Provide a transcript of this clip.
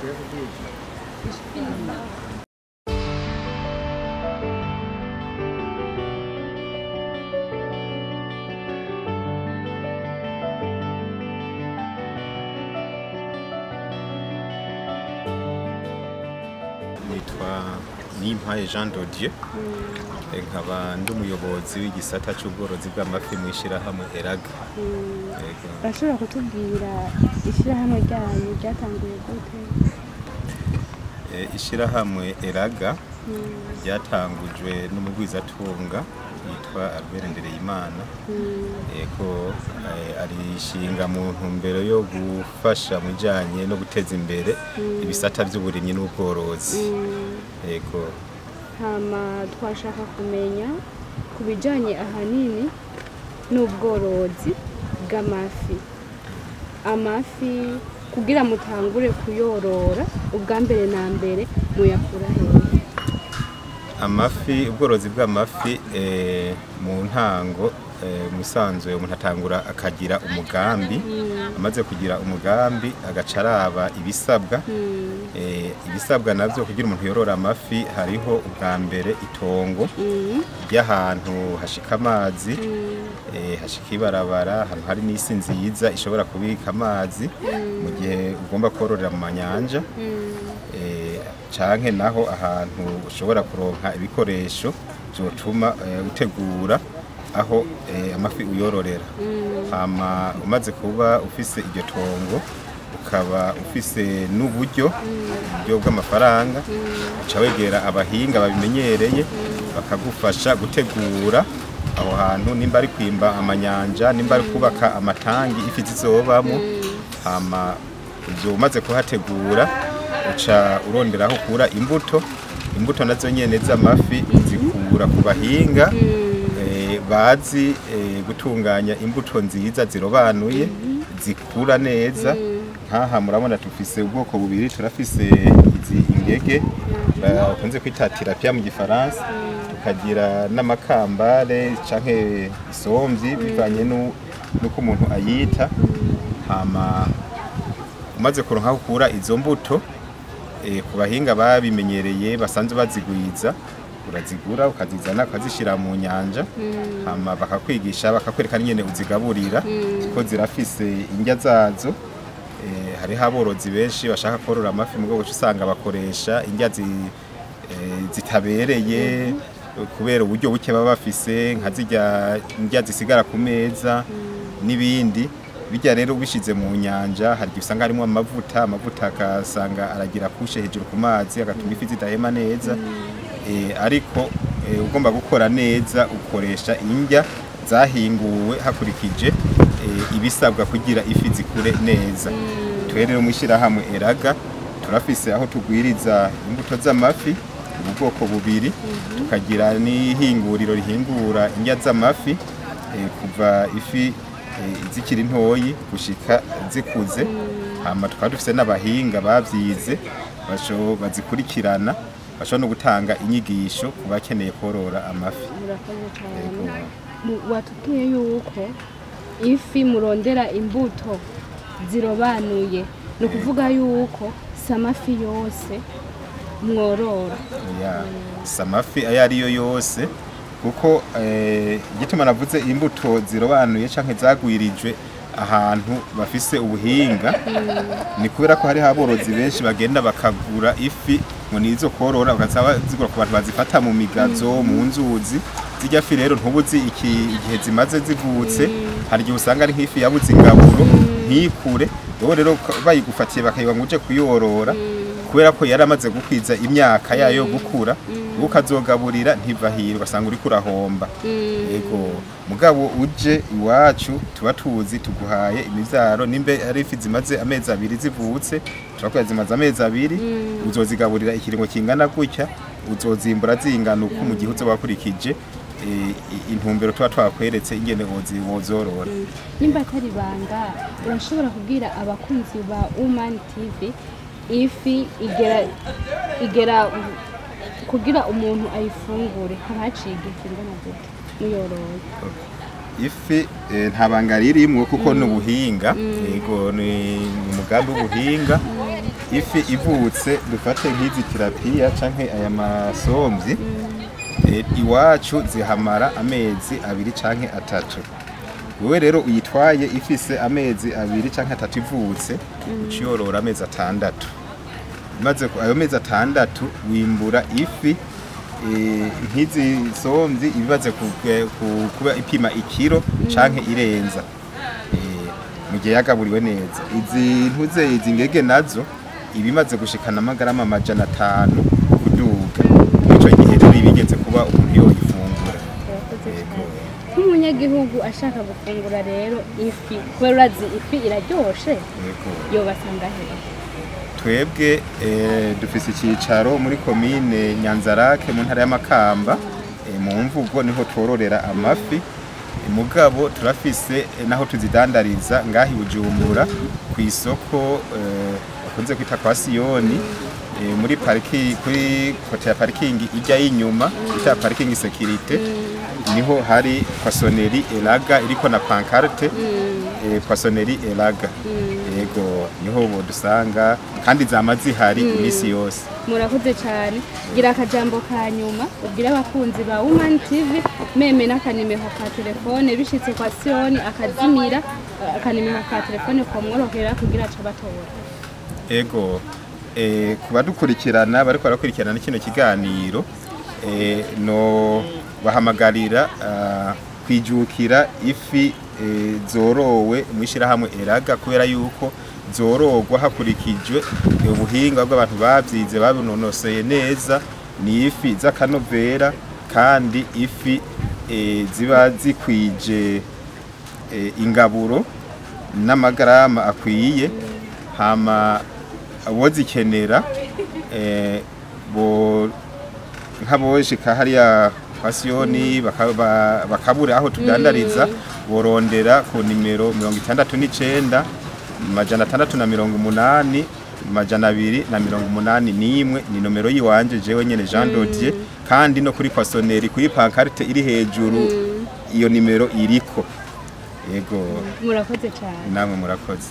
Nitwa Nimpaye Jean de Dieu, nkaba ndi umuyobozi w'igisata c'ubworozi bw'amafi mw'ishirahamwe ERAGA. Yego. Bashobora kutubwira ishyirahamwe ryanyu ryatanguye gute? Ishirahamwe ERAGA ryatangujwe n'umugwizatunga yitwa Albert Ndereyimana. Ego, arishinga mu ntumbero yo gufasha mu bijanye no guteza imbere ibisata vy'uburimyi n'ubworozi. Ego. Hama twashaka kumenya ku bijanye ahanini n'ubworozi bw'amafi. Amafi kugira mutangure kuyorora, ubwa mbere na mbere muyakura hehe? Amafi, ubworozi bw'amafi, mu ntango, musanzwe umuntu atangura akagira umugambi. Amaze kugira umugambi, agaca araba ibisabwa. Ibisabwa navyo kugira umuntu yorora amafi, hariho ubwa mbere itongo ry'ahantu hashika amazi, hashika ibarabara, ahantu hari n'isi nziza ishobora kubika amazi mu gihe ugomba kororera mu manyanja, canke naho ahantu ushobora kuronka ibikoresho vyotuma utegura aho amafi uyororera. Hama umaze kuba ufise iryo tongo, ukaba ufise n'uburyo, uburyo bw'amafaranga, uca wegera abahinga babimenyereye, bakagufasha gutegura aho hantu, nimba ari kwimba amanyanja, nimba ari kubaka amatangi ifi zizobamwo. Hama ivyo umaze kuhategura, uca urondera aho ukura imbuto. Imbuto nazo nyene z'amafi zikura ku bahinga bazi gutunganya imbuto nziza zirobanuye, zikura neza. Nkaha murabona tufise ubwoko bubiri: turafise izi ingege bakunze kwita tilapia mu gifaransa, tukagira n'amakambare canke isomvyi, bivanye n'uko umuntu ayita. Hama umaze kuronka aho ukura izo mbuto ku bahinga babimenyereye basanzwe bazigwiza, urazigura, ukazizana, ukazishira mu nyanja. Hama bakakwigisha, bakakwereka n'ingene uzigaburira, ko zirafise indya zazo. Hariho aborozi benshi bashaka korora amafi, mugabo uca usanga bakoresha indya zitabereye kubera uburyo buke baba bafise, nka zirya indya zisigara ku meza n'ibindi bijya. Rero ubishize mu nyanja, hari igihe usanga harimo amavuta, amavuta akasanga aragira kushe hejuru ku mazi, agatuma ifi zidahema neza. Ariko ugomba gukora neza, ukoresha indya zahinguwe hakurikije ibisabwa kugira ifi zikure neza. Twe rero mw'ishirahamwe ERAGA turafise aho tugwiriza imbuto z'amafi ubu bwoko bubiri, tukagira n'ihinguriro rihingura indya z'amafi, kuva ifi zikiri ntoyi gushika zikuze. Hama tukaba dufise n'abahinga bavyize bazikurikirana, bashobora no gutanga inyigisho ku bakeneye korora amafi. Murakoze cyane. Yego. Watubwiye yuko ifi murondera imbuto zirobanuye, ni ukuvuga yuko si amafi yose mworora? Oya, si amafi ayo ariyo yose, kuko igituma navuze imbuto zirobanuye canke zagwirijwe ahantu bafise ubuhinga, ni kubera ko hariho aborozi benshi bagenda bakagura ifi ngo nizo korora, bagaca bazigura ku bantu bazifata mu migazo, mu nzuzi. Zirya fi rero ntubuzi igihe zimaze zivutse. Hari igihe usanga ari nk'ifi yabuze ingaburo ntikure. Wowe rero bayigufatiye bakayiba ngo uje kuyorora, kubera ko yaramaze gukwiza imyaka yayo yo gukura, wowe ukazogaburira ntivahira, ugasanga uriko urahomba. Yego, mugabo uje iwacu tuba tuzi tuguhaye imivyaro. Nimbe ari ifi zimaze amezi 2 zivutse, turakwiye zimaze amezi 2, uzozigaburira ikiringo kingana gutya, uzozimbura zingana uku, mu gihe uzoba wakurikije intumbero tuba twakweretse ingene wozorora. Nimba atari ibanga, urashobora kubwira abakunzi ba Woman TV ifi igera kugira umuntu ayifungure haba haciye igihe kingana gute muyoroye? Ifi, nta banga ririmwo, kuko ni ubuhinga. Yego, ni umugambi w'ubuhinga. Ifi ivutse, dufate nk'izi tilapia canke aya masomvyi, iwacu zihamara amezi 2 canke 3. Wewe rero uyitwaye ifise amezi 2 canke 3 ivutse, uciyorora amezi 6. Maze ayo mezi 6 wimbura ifi nk'izi somvyi ibibaze kuba ipima ikiro canke irenza, mu gihe yagaburiwe neza. Izi ntuze izi ngege nazo ibimaze gushikana amagarama 500 kuduga. Ico gihe rero ibigeze kuba umuntu yoyifungura. Nk'umunyagihugu ashaka gufungura rero ifi, kubera urazi ifi iraryoshe, yobasanga hehe? Twebwe dufise icicaro muri komine Nyanzarake mu ntara y'Amakamba, mu Mvugo niho twororera amafi. Mugabo turafise naho tuzidandariza ngahi Bujumbura ku isoko bakunze kwita kwa Siyoni, muri pariki, kuri kote ya parikingi ijya y'inyuma ita parikingi sécurité, niho hari poissonnerie Elaga iriko na pancarte, poissonnerie Elaga. Yego, niho bodusanga kandi zama zihari imisi yose. Murakoze cyane. Gira akajambo ka nyuma ubwira abakunzi ba Woman TV, meme n'akanimero ka telefone, bishitse kwa Siyoni akazimira, akanimero ka telefone komworohera kugira aca batora. Ego, kubadukurikirana bariko barakurikirana kino kiganiro, no bahamagarira kwijukira ifi zorowe mwishirahamwe Eraga, kubera yuko zorogwa hakurikijwe ubuhinga bw'abantu babyize babinonoseye neza. Ni ifi z'akanovera kandi ifi ziba zikwije ingaburo n'amagarama akwiye. Hama abozikenera bo nk'aboshika hariya pasiyoni bakabura aho tudandariza, borondera ku nimero 69 680 281, ni nomero yiwanje jewe nyene Jean Dodier. Kandi no kuri poissonnerie kuri pancarte iri hejuru iyo nimero iriko. Yego, murakoze cyane. Namwe murakoze.